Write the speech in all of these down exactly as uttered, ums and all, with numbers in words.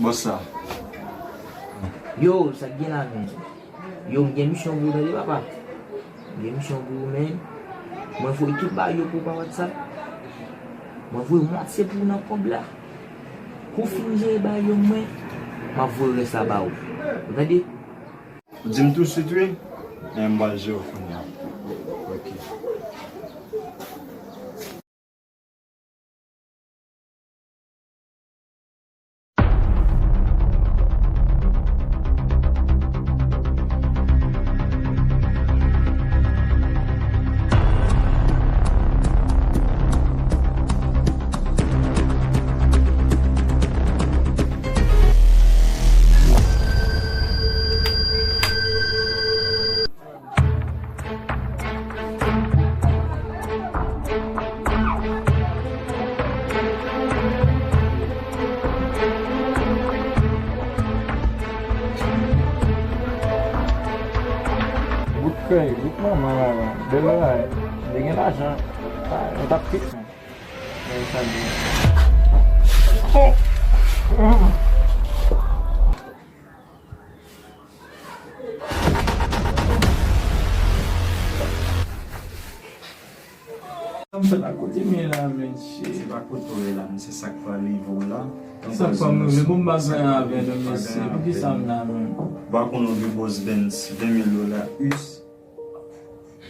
Bòs la. Yo, sa k gen la, men? Yo, m gen misyon pou ou, tande, papa. M gen misyon pou ou, men. Mwen voye tout bagay yo pou ou pa WhatsApp. Mwen voye mwatye pou ou nan kòb la. Kou fin jere bagay yo, mwen, m ap voye rès la ba ou. Ou tande? Ou di m tousuit, wi. Men m pral jere w kounye a. Ok. Bout krèy, bout manman la, bèl bagay. Li gen lajan, nou t ap kit. Men sa li ye. Sa m fè la, kote m ye la, men, shit. Se pa kote w ye la, men se sa k pral rive w la. Sa k pral rive? Bon, m pa gen anyen avè nou, mesye. Poukisa m la, men? Ou pa konn yon gwo bòs Benz, ven mil dola, us.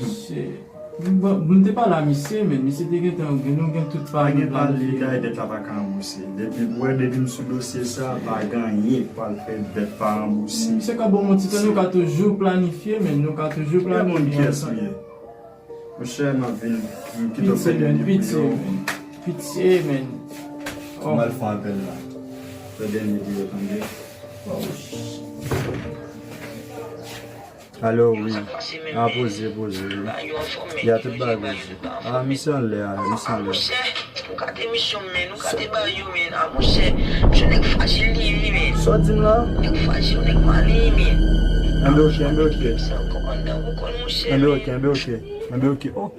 Shit. M, m te pale a misye, men misye te gentan, nou gen tout pa nou planifye. Pa gen pale, dayè dèt la pa ka ranbouse. Depi, ou wè, depi m sou dosye sa, pa gen anyen k pral fè dèt pa ranbouse. Misye ka ba w manti, nou ka toujou planifye, men nou ka toujou planifye. Ou konn kiyès m ye? Monchè, m ap vin, m kite w fè dènye pri yo. Pitye, men. Pitye, men. Oh. M al fè apèl la. Fè dènye pri yo, tande. Oh, shit. Alo, wi. A, poze, poze, wi. Ya, tout bagay poze. A, misye anlè a, misye anlè a. Monchè, nou kate misyon, men, nou kate bagay yo, men. A, monchè, misye nèg frajil li ye, wi, men. Sa w di m la? Nèg frajil, nèg malin, men. Enben, oke, enben, oke. Sa w konprann nan ou kòn, monchè, men. Enben, oke, enben, oke. Enben, oke. Oh.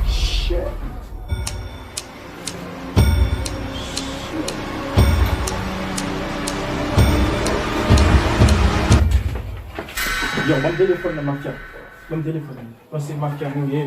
Shit. Yo, ban m telefòn nan, mafya. Ban m telefòn nan. Panse mafya nou ye.